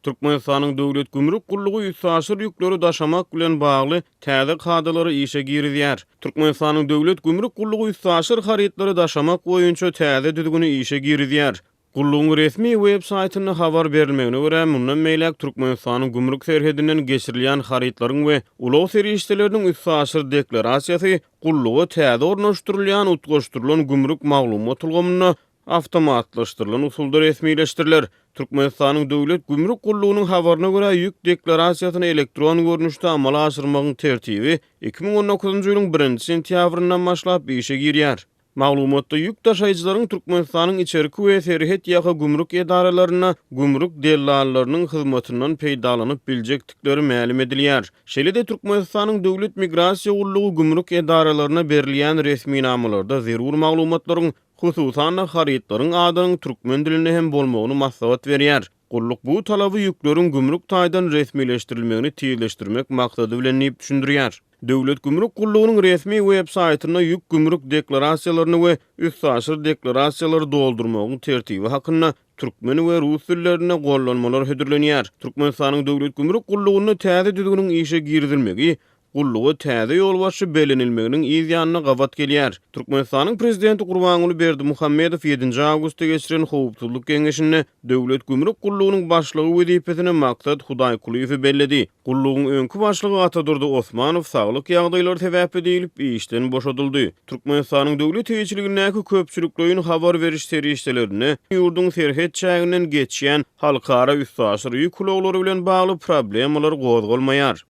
Türkmenistanyň Döwlet gümrük gullugy üstaşyr ýükleri daşamak bilen bagly täze kadalary işe girizýär. Türkmenistanyň Döwlet gümrük gullugy üstaşyr harytlary daşamak boýunça täze düzgüni işe girizýär. Gullugyň resmi web saýtynda habar berilmegine görä, mundan beýläk Türkmenistanyň gümrük serhedinden geçirilýän harytlaryň we ulag serişdeleriniň üstaşyr deklarasiýasy gulluga täze ornaşdyrylýan utgaşdyrylan gümrük maglumat ulgamynda awtomatlaşdyrylan usulda resmileşdiriler. Türkmenistanyň Döwlet gümrük gullugynyň habaryna görä, ýük deklarasiýasyny elektron görnüşde amala aşyrmagyň tertibi 2019-njy ýylyň birinji sentýabryndan başlap işe girýär. Maglumatda ýük daşaýjylaryň Türkmenistanyň içerki we serhet ýaka gümrük edaralarynda gümrük dellallarynyň hyzmatyndan peýdalanyp biljekdikleri mälim edilýär. Şeýle-de Türkmenistanyň Döwlet migrasiýa gullugy gümrük edaralaryna berilýän resminamalarda zerur maglumatlaryň, hususan-da, harytlaryň adynyň türkmen dilinde hem bolmagyny maslahat berýär. Gulluk bu talaby ýükleriň gümrük taýdan resmileşdirilmegini tizleşdirmek maksady bilen diýip düşündirýär. Döwlet gümrük gullugynyň resmi web saýtynda ýük gümrük deklarasiýalaryny we üstaşyr deklarasiýalary doldurmagyň tertibi hakynda türkmen we rus dillerinde gollanmalar hödürlenýär. Türkmenistanyň Döwlet gümrük gullugynda täze düzgüniň işe girizilmegi gulluga täze ýolbaşçy bellenilmeginiň yz ýanyna gabat gelýär. Türkmenistanyň Prezidenti Gurbanguly Berdimuhamedow ýedinji awgustda geçiren Howpsuzlyk geňeşinde Döwlet gümrük gullugynyň başlygy wezipesine Maksat Hudaýkulyýewi belledi. Gullugyň öňki başlygy Atadurdy Osmanow saglyk ýagdaýlary sebäpli diýlip, işden boşadyldy. Türkmenistanyň döwlet eýeçiligindäki köpçülikleýin habar beriş serişdelerinde ýurduň serhet çäginden geçýän halkara üstaşyr ýük ulaglary bilen bagly problemalar gozgalmaýar.